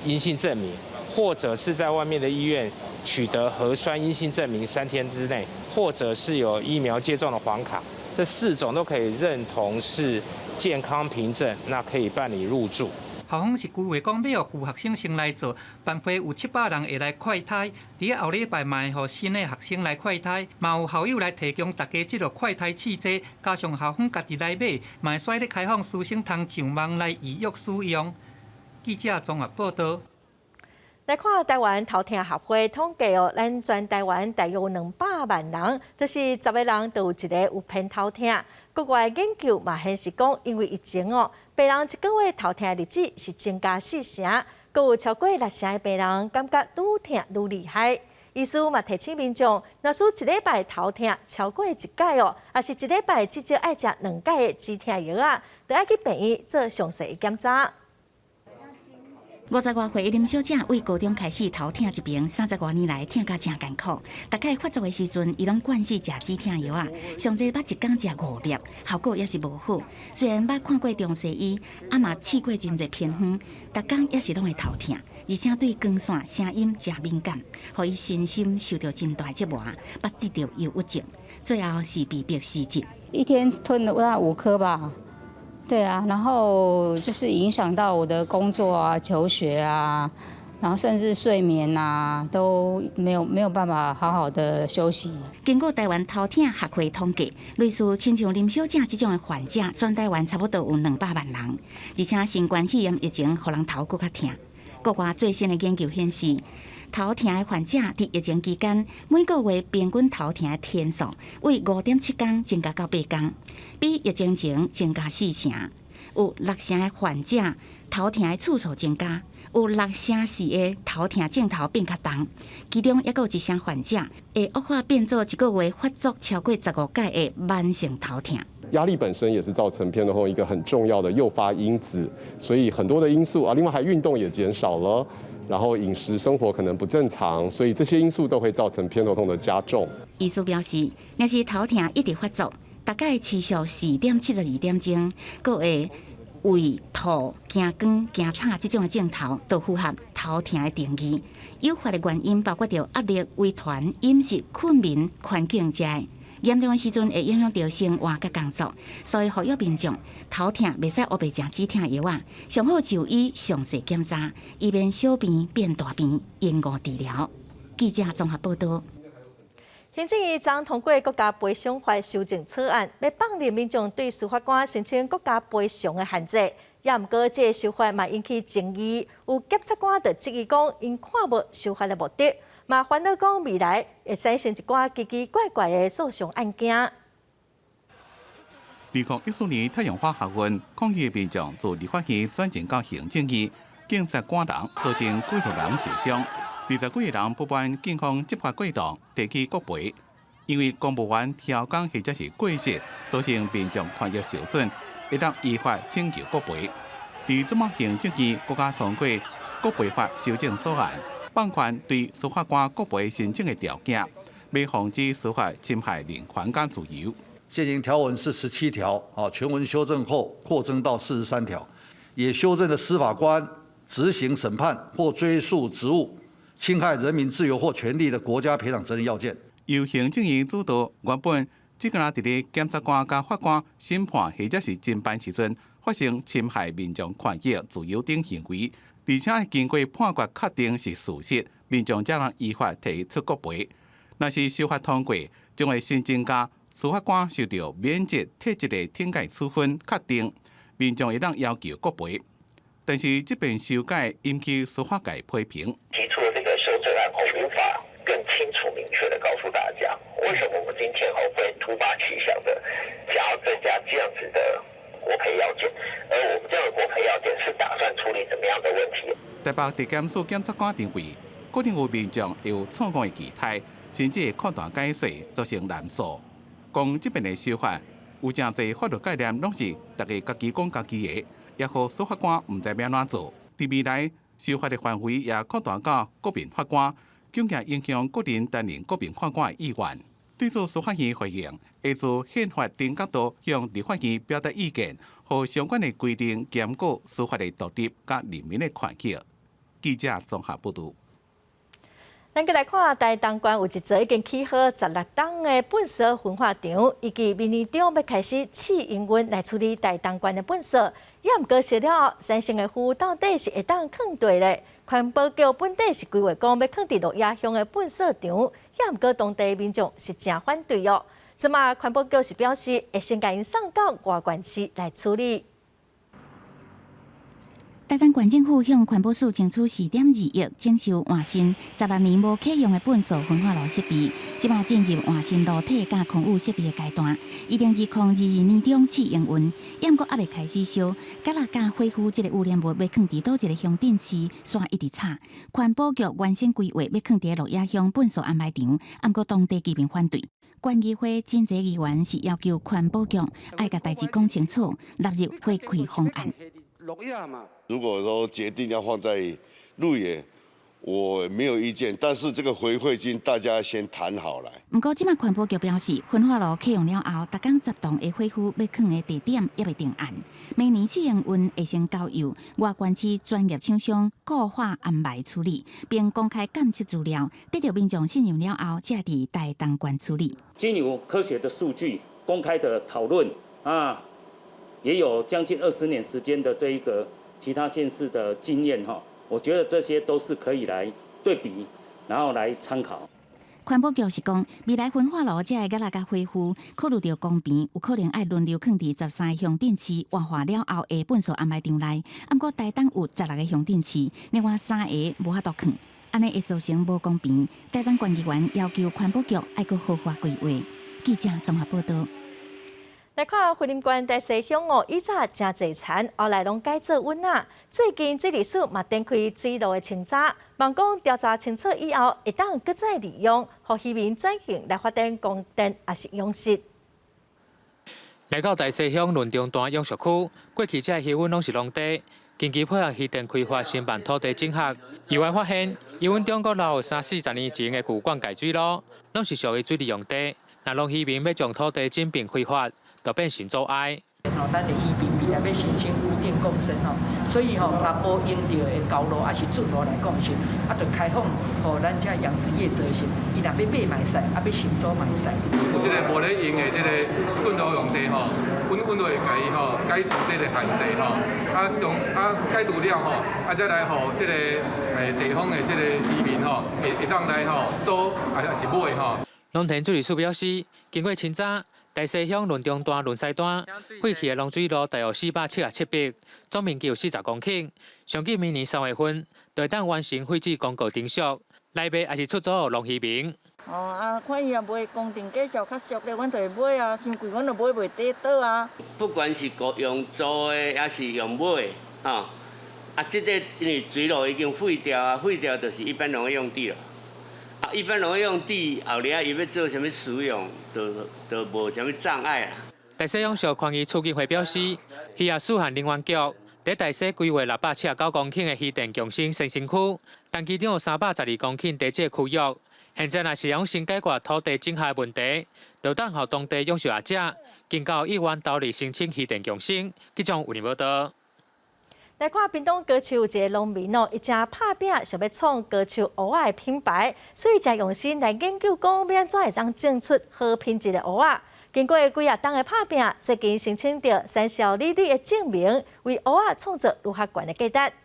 陰性證明，或者是在外面的醫院取得核酸陰性證明3天之內，或者是有疫苗接種的黃卡，這四種都可以認同是健康憑證，那可以辦理入住。校方是規劃講欲予舊學生先來做，辦批有700人會來快篩，佇後禮拜嘛會予新的學生來快篩，嘛有校友來提供大家這個快篩試劑，加上校方家己來買，嘛會使咧開放師生通上網來預約使用。記者綜合報導。來看台灣頭痛學會統計哦，咱全台灣大約有200萬人，就是10個人就有一個有偏頭痛。國外研究嘛顯示講，因為疫情哦，病人一個月頭痛的日子是增加四成，閣有超過六成的病人感覺愈痛愈厲害。醫師嘛提醒民眾，若是一禮拜頭痛超過一擺哦，抑是一禮拜至少愛食兩擺的止痛藥仔，著愛去病院做詳細的檢查。50外歲的林小姐對高中開始頭疼一爿，30外年來疼甲誠艱苦。逐擺發作的時陣，伊攏慣勢食止痛藥仔，上濟捌一工食五粒，效果也是無好。雖然捌看過中西醫，啊嘛試過真濟偏方，逐工也是攏會頭疼，而且對光線、聲音誠敏感，予伊身心受著真大折磨，捌得著憂鬱症，最後是被迫辭職。一天吞了那五顆吧。對啊，然後就是影響到我的工作啊、求學啊，然後甚至睡眠啊都沒有辦法好好的休息。根據台灣頭痛學會統計，類似親像林小姐這種的患者，全台灣差不多有200萬人。而且新冠肺炎疫情，予人頭閣較疼。國外最新的研究顯示，頭疼的患者佇疫情期間，每個月平均頭疼的天數為5.7工增加到8工，比疫情前增加四成。有六成的患者頭疼的次數增加，有六成四的頭疼症頭變較重，其中猶閣有一成患者會惡化變做一個月發作超過15擺的慢性頭疼。壓力本身也是造成偏頭痛一個很重要的誘發因子，所以很多的因素啊，另外還運動也減少了，然後飲食生活可能不正常，所以這些因素都會造成偏頭痛的加重。醫師表示，若是頭疼一直發作，大概持續4點72點鐘，閣會胃吐、驚光、驚吵這種的症頭，都符合頭疼的定義。誘發的原因包括著壓力、遺傳、飲食、睏眠、環境這。嚴重的時陣會影響著生活佮工作，所以呼籲民眾頭疼袂使烏白食止疼藥仔，上好就醫詳細檢查，以免小病變大病，延誤治療。記者綜合報道。行政院昨通過國家賠償法修正草案，欲放任民眾對司法官申請國家賠償的限制。也毋過，這个修法嘛引起爭議，有檢察官就質疑講，𪜶看無修法的目的，嘛煩惱講未來會產生一寡奇奇怪怪的訴訟案件。2014年太陽花學運抗議民眾自立法院轉進到行政院，警察趕人造成幾號人受傷，20幾個人不滿警方執法過當，提起國賠，因為公務員超工或者是過失，造成民眾權益受損，會當依法請求國賠。佇這馬行政院閣較通過國賠法修正草案，放寬對司法官國賠申請的條件，欲防止司法侵害人權佮自由。現行條文是17條，啊，全文修正後擴增到43條，也修正了司法官執行審判或追訴職務侵害人民自由或權利的國家賠償責任要件。由行政院主導，原本只干焦佇咧檢察官佮法官審判或者是偵辦時陣發生侵害民眾權益、自由等行為，而且愛經過判決確定是事實，民眾才能依法提出國賠。若是修法通過，將會新增加司法官受著免職、撤職的懲戒處分確定，民眾會當要求國賠。但是這遍修改引起司法界批評。提出了這個修正案後，無法更清楚明確的告訴大家，為什麼我們今天後會突發奇想的想要增加這樣子的國賠要件，而我們這樣的國賠要件是打算處理怎麼樣的問題？台北地檢署檢察官認為，可能有民眾有錯誤的期待，甚至會擴大解釋，造成濫訴。講這遍的修法有誠濟法律概念，攏是逐家家己講家己的，也予司法官毋知欲按怎做。佇未來，修法的範圍也擴大到國民法官，恐驚影響個人擔任國民法官的意願。對此，司法院回應，會自憲法定角度向立法院表達意見，予相關的規定兼顧司法的獨立佮人民的權益。記者綜合報導。咱閣來看台東縣有一座已經起好16冬的糞埽焚化場，預計明年中欲開始試營運來處理台東縣的糞埽。也毋過燒了後，產生的灰到底是會當囥佗咧？環保局本底是規劃講欲囥佇鹿野鄉的糞埽場，也毋過當地民眾是誠反對哦。這馬環保局是表示會先共𪜶送到外縣市來處理。台東縣政府向環保署爭取4.2億整修換新16年無啟用的糞埽焚化爐設備，這馬進入換新爐體佮空污設備的階段，預定2022年中試營運，毋過猶未開始燒，秸仔佮火灰這个污染物欲囥佇佗一个鄉鎮市，煞一直吵。環保局原先規劃欲囥佇鹿野鄉糞埽掩埋場，毋過當地居民反對。縣議會真濟議員是要求環保局愛共代誌講清楚，納入回饋方案。如果說決定要放在鹿野，我沒有意見，但是這個回饋金大家先談好來。毋過，這馬環保局表示，焚化爐啟用了後，逐工10棟的火灰欲囥的地點猶未定案。明年試營運會先交由外縣市專業廠商固化掩埋處理，並公開檢測資料，得著民眾信任了後，才佇台東縣處理。經由科學的數據、公開的討論啊，也有將近20年時間的這一個其他縣市的經驗哈，我覺得這些都是可以來對比，然後來參考。環保局是講，未來焚化爐這个秸仔佮火灰，考慮著公平，有可能愛輪流囥佇13个鄉鎮市活化了後的糞埽掩埋場內。毋過台東有16個鄉鎮市，另外三个無法度囥，按呢會造成無公平。台東縣議員要求環保局愛閣好好規劃。記者綜合報道。來看雲林縣大溪鄉哦，以早誠濟田，後來攏改做塭仔。最近水利署嘛展開水路的清查，望講調查清楚以後，會當閣再利用，予漁民轉型來發展光電，抑是養殖。來到大溪鄉崙中段養殖區，過去這魚塭攏是農地，近期配合漁電開發，申辦土地整合，意外發現魚塭中閣留有三四十年前的舊灌溉水路，攏是屬於水利用地。若農漁民欲將土地整併開發，就變成阻礙。咱的漁民未來欲申請固定境共生吼。所以吼，若無用著的溝路抑是圳路來講是，啊，就開放予咱這養殖業者是，伊若欲買嘛會使，啊，欲承租嘛會使。有這个無咧用的這个圳路用地吼，阮就會共伊吼解除這个限制吼，啊，將啊解除了吼，啊再來予這个地方的這个漁民吼，會當來吼租抑是買吼。農田水利署表示，經過清查，大溪鄉崙中段、崙西段廢棄的農水路大約477筆，總面積有40公頃。上緊明年3月份，就會當完成廢置公告程序，來賣抑是出租予農漁民。哦啊，看伊若賣工程價數較俗咧，阮就會買啊，傷貴阮就買袂得倒啊。不管是用租的，抑是用買的，吼，啊，這個因為水路已經廢掉啊，廢掉就是一般農業用地了。啊，一般農業用地後來伊欲做啥物使用，就無啥物障礙啦。大溪養殖寬裕促進會表示，漁業署和能源局佇大溪規劃679公頃的漁電共生先行區，但其中有312公頃佇這個區域。現在若是用先解決土地整合問題，就等予當地養殖業者經到意願投入申請漁電共生，記者有報道。來看屏東高丘有一个農民哦，伊誠拍拚，想欲創高丘芋仔的品牌，所以誠用心來研究講欲按怎會當種出好品質的芋仔。經過幾仔冬的拍拚，最近申請著產銷履歷的證明，為芋仔創造愈較懸的價值。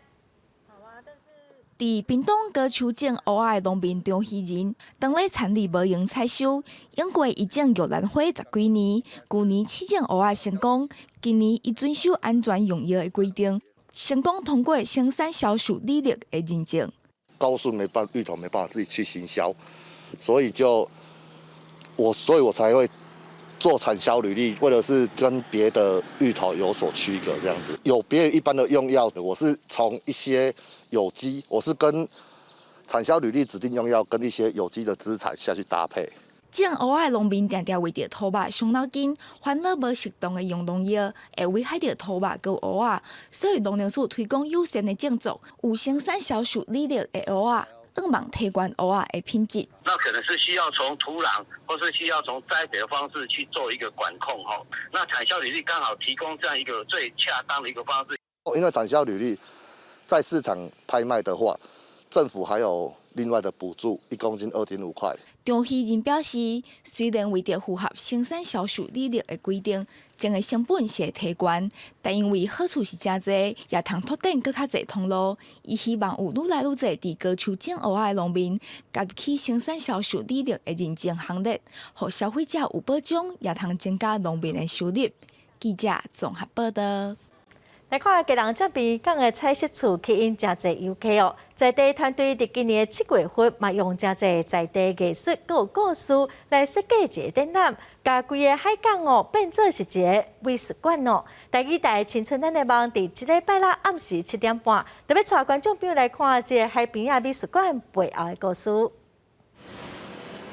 佇屏東高丘種芋仔的農民張希仁，當咧田裡無閒採收，養過伊種玉蘭花十幾年，舊年試種芋仔成功，今年伊遵守安全用藥的規定，成功通過生產銷售履歷的認證。高順沒辦芋頭沒辦法自己去行銷，所以就我所以我才會做產銷履歷，為的是跟別的芋頭有所區隔，這樣子有別於一般的用藥的，我是從一些有機，我是跟產銷履歷指定用藥跟一些有機的資材下去搭配。種芋仔的農民定定為著土肉傷腦筋，煩惱無適當的用農藥會危害著土肉佮芋仔，所以農糧署推廣友善的種作，有生產銷售履歷的芋仔，向望提懸芋仔的品質。那可能是需要從土壤，或是需要從栽培的方式去做一個管控，吼。那產銷履歷剛好提供這樣一個最恰當的一個方式。因為產銷履歷在市場拍賣的話，政府還有另外的補助，1公斤2.5塊。張希仁表示，雖然為著符合生產銷售履歷的規定，種的成本是會提懸，但因為好處是誠濟，也通拓展閣較濟通路。伊希望有愈來愈濟佇高丘種芋仔的農民，加入去生產銷售履歷的認證行列，予消費者有保障，也通增加農民的收入。記者綜合報道。來看基隆正濱港的彩色厝吸引誠濟遊客哦，在地團隊佇今年7月份嘛，用誠濟在地藝術閣有故事來設計一個展覽，共規个海港哦變做是一个美術館哦。台語台青春咱的夢佇這禮拜六暗時7點半，特別帶觀眾朋友來看這个海邊仔美術館背後的故事。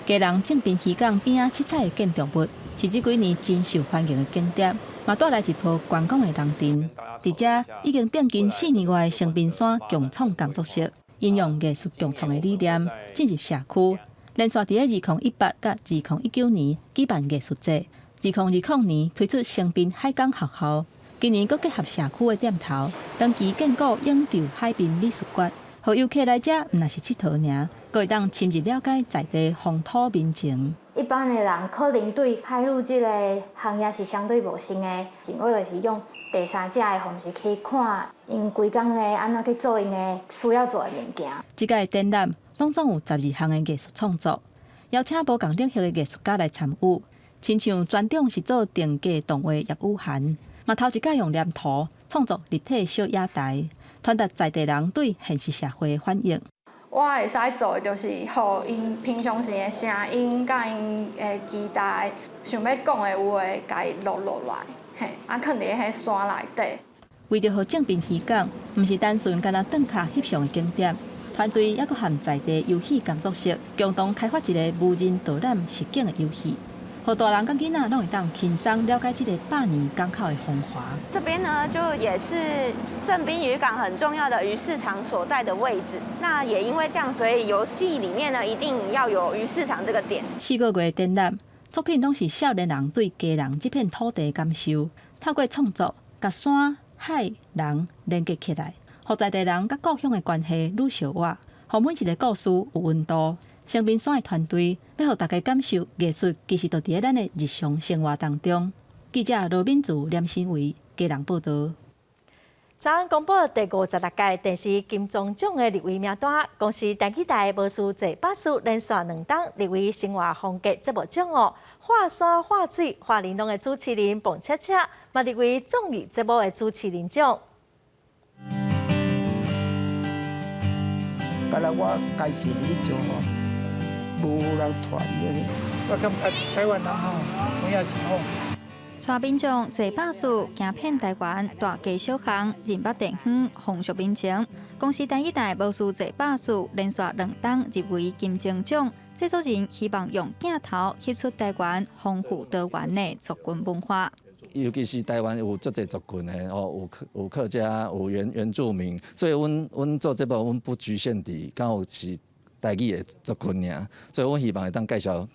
基隆正濱漁港邊仔七彩的建築物，是這幾年真受歡迎的景點，嘛帶來一波觀光的人潮。佇遮已經頂近4年外的星濱山共創工作室，應用藝術共創的理念進入社區，連續佇咧2018佮2019年舉辦藝術節，2020年推出星濱海港學校，今年閣結合社區的店頭，長期建構永駐海濱美術館，予遊客來遮毋但是𨑨迌爾，閣會當深入了解在地風土民情。一般的人可能對海陸這个行業是相對陌生的，我就是用第三者的方式去看，𪜶規工的按怎去做𪜶的需要做的物件。這屆展覽攏總有12項的藝術創作，邀請無仝領域的藝術家來參與，親像專長是做定格動畫葉宇涵，嘛頭一擺用黏土創作立體小野台，傳達在地人對現實社會的反應。我會使做的就是，予𪜶平常時的聲音，佮𪜶的期待，想欲講的話，共伊錄落來，嘿，啊，囥佇彼山內底。為著予正濱漁港，毋是單純干焦轉跤翕相的景點，團隊猶閣和在地遊戲工作室共同開發一个無人導覽實景的遊戲，予大人佮囡仔攏會當輕鬆了解這个百年港口的風華。這邊呢，就也是正濱漁港很重要的魚市場所在的位置。那也因為這樣，所以遊戲裡面呢，一定要有魚市場這個點。4個月的展覽作品攏是少年人對基隆這片土地的感受，透過創作，共山、海、人連結起來，予在地人佮故鄉的關係愈相倚，予每一个故事有溫度。星濱山的團隊欲予大家感受藝術，其實就佇咧咱的日常生活當中。記者羅敏祖、連新偉，基隆報導。昨昏公布第56屆電視金鐘獎的入圍名單，公視台語台無輸坐百事連續兩冬入圍生活風格節目獎哦。畫山畫水畫玲瓏的主持人彭恰恰，嘛入圍綜藝節目的主持人獎。敢若我家己咧做吼，無人傳的。我感覺台灣人吼，有影真好。帶民眾坐百事，行遍台灣大街小巷，認捌地方風俗民情。公視台語台無輸坐百事，連續兩冬入圍金鐘獎。製作人希望用鏡頭翕出台灣豐富多元的族群文化。尤其是台灣有足濟族群的哦，有客有客家，有原住民，所以阮做節目，阮不局限佇敢有是台語的族群爾，所以阮希望會當介紹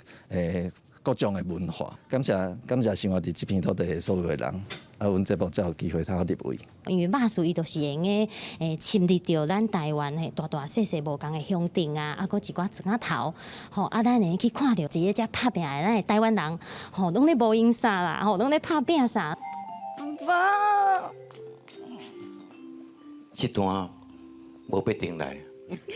各種的文化。感謝感謝生活佇這片土地的所有的人，啊，阮節目才有機會通入圍。因為肉絲伊就是會用得深入著咱台灣的大大細細無仝的鄉鎮啊，啊，閣一寡庄仔頭，吼，啊，咱會去看著佇咧遮拍拚的咱的台灣人，吼，攏咧無閒啥啦，吼，攏咧拍拚啥。爸，這段無必定來。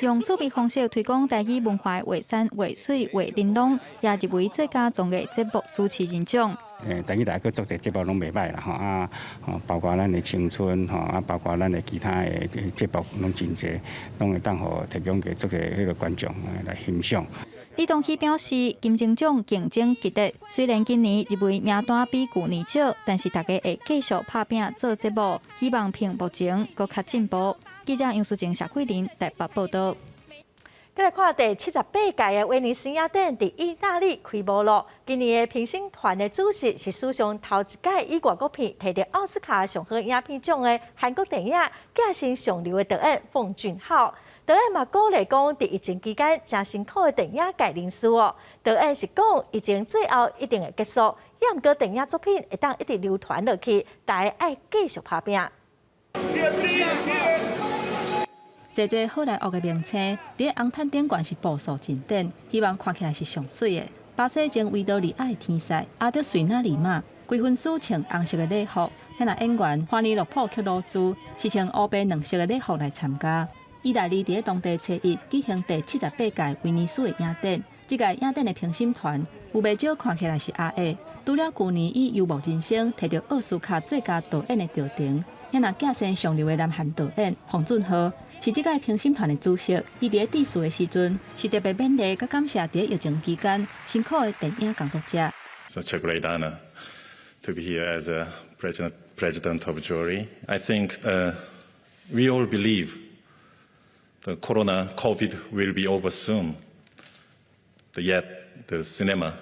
用趣味方式推廣台語文化的畫山畫水畫玲瓏，也入圍最佳綜藝節目主持人獎。台語台閣足濟節目攏袂䆀啦吼啊，吼包括咱的青春吼啊，包括咱的其他的節目攏真濟，攏會當予提供予足濟彼个觀眾來欣賞。李東熙表示，金鐘獎競爭激烈，雖然今年入圍名單比舊年少，但是大家會繼續拍拚做節目，希望憑目前閣較進步。記者楊淑靜、謝桂林台北報導。再來看第78屆的威尼斯影展佇意大利開幕囉。今年的評審團的主席是史上頭一屆以外國片提著奧斯卡上好影片獎的韓國電影《寄生上流》的導演奉俊昊。導演嘛鼓勵講，佇疫情期間誠辛苦的電影界人士哦。導演是講疫情最後一定會結束，也毋過電影作品會當一直流傳落去，大家愛繼續拍拚。濟濟好萊塢的明星，佇咧紅毯頂懸是步數真緊，希望看起來是上媠的。巴西前維多利亞的天使阿德瑞納里馬，規身軀穿紅色的禮服，遐若演員華尼洛普克魯茲是穿烏白兩色的禮服來參加。意大利佇咧當地初一舉行第78屆威尼斯的影展，這屆影展的評審團有袂少看起來是亞裔。除了舊年以《遊牧人生》提著奧斯卡最佳導演的提名，遐若寄生上流的南韓導演奉俊昊是這屆評審團的主席。伊佇咧致辭的時陣，是特別勉勵佮感謝佇咧疫情期間辛苦的電影工作者。 Such a great honor to be here as a president of jury. I think we all believe the corona COVID will be over soon. Yet the cinema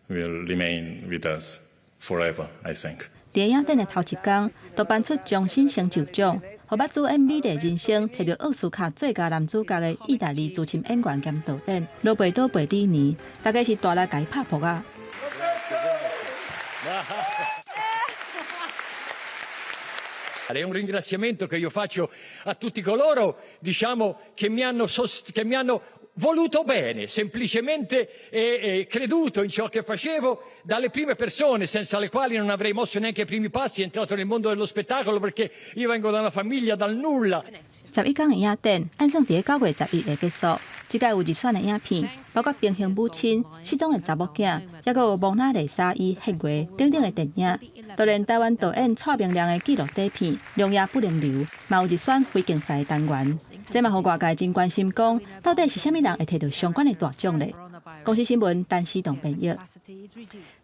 will remain with us forever, I think. 佇影展的頭一工，就頒出終身成就獎，予捌主演《美麗人生》提著奧斯卡最佳男主角的意大利資深演員兼導演羅貝多·貝里尼，大家是大力共伊拍噗仔。 È un ringraziamento che io faccio a tutti coloro, diciamo, che mi hanno voluto bene, semplicemente e creduto in ciò che facevo, dalle prime persone senza le quali non avrei mosso neanche i primi passi, entrato nel mondo dello spettacolo, perché io vengo da una famiglia dal nulla. 11天的影展，按算佇咧9月11會結束。這屆有入選的影片，包括《平行母親》、失蹤的查某囝，抑閣有《蒙娜麗莎與黑月》等等的電影。就連台灣導演蔡明亮的紀錄短片《良夜不能留》，嘛有入選非競賽的單元。這嘛予外界真關心，講到底是啥物人會提著相關的大獎咧？公視新聞陳思棟編譯。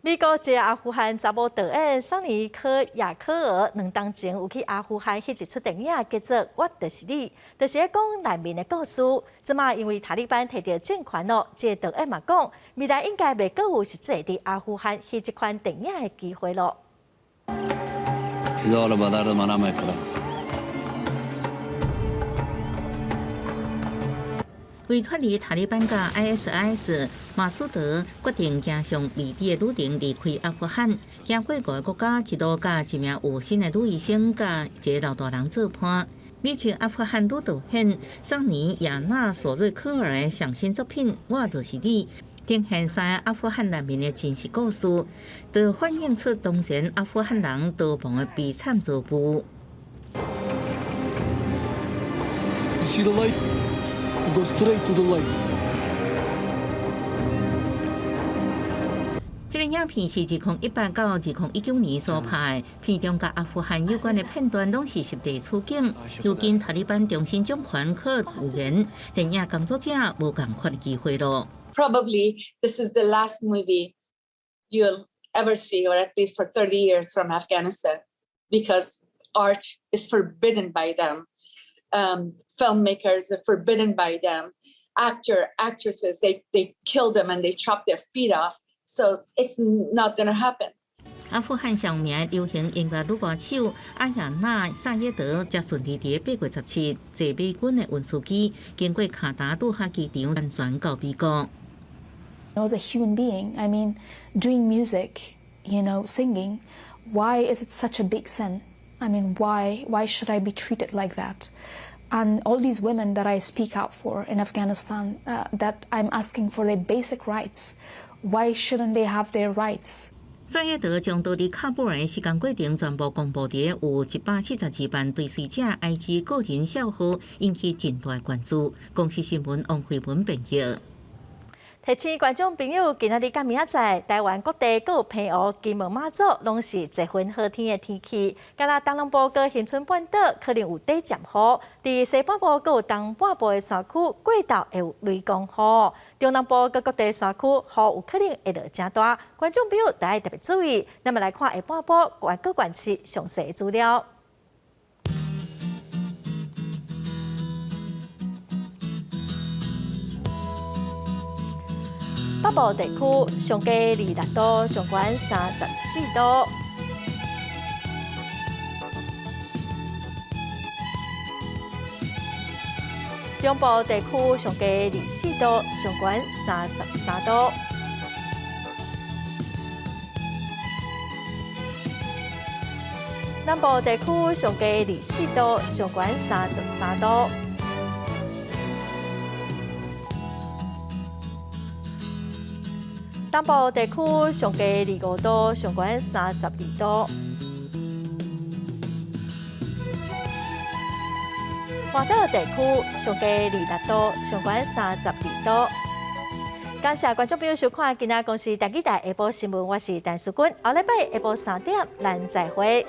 美國一个阿富汗查某導演桑尼科亞科爾兩冬前有去阿富汗翕一齣電影，叫做《我就是你》，就是咧講難民的故事。這馬因為塔利班提著政權囉，這个導演嘛講，未來應該袂閣有實際佇阿富汗翕這款電影的機會囉。知道了吧？大家為脫離塔利班佮 ISIS，馬蘇德決定行上未知的旅程離開阿富汗，經過五个國家，一路佮一名有心的女醫生佮一个老大人做伴。美籍阿富汗女導演桑尼亞納索瑞科爾的上新作品《我就是你》，呈現三个阿富汗難民的真實故事，就反映出當前阿富汗人逃亡的悲慘遭遇。 You see the light? You go straight to the light. 這个影片是2018到2019年所拍的，片中佮阿富汗有關的片段攏是實地取景。如今塔利班重新掌權，可有緣電影工作者無仝款的機會囉。 Probably this is the last movie you'll ever see, or at least for 30 years from Afghanistan, because art is forbidden by them. Filmmakers are forbidden by them. Actor, actresses, they kill them and they chop their feet off. So it's not gonna happen. 阿富汗上名流行音樂女歌手阿亞娜薩耶德，才順利佇8月17坐美軍的運輸機，經過卡達杜哈機場，安全到美國。 I was a human being. I mean, doing music, singing. Why is it such a big sin? I mean, why should I be treated like that? And all these women that I speak out for in Afghanistan, that I'm asking for their basic rights, why shouldn't they have their rights? 薩耶德將逃離喀布爾的時間過程全部公布佇有142萬追隨者 IG 個人帳號，引起真大關注。公視新聞王慧文編譯。提醒觀眾朋友，今仔日佮明仔載，台灣各地閣有澎湖、金門、馬祖，攏是十分好天的天氣。敢若東南部佮恆春半島可能有短暫雨，佇西半部閣有東半部的山區過晝會有雷公雨。中南部佮各地山區雨有可能會落誠大，觀眾朋友著愛特別注意。咱們來看下半晡各縣市詳細的資料。北部地區上低26度，上懸34度。中部地區上低24度，上懸33度。南部地區上低24度，上懸33度。東部地區上低25度，上懸32度。外島地區上低26度，上懸32度。感謝觀眾朋友收看今仔公視台語台下晡新聞，我是陳淑君。後禮拜下晡3點，咱再會。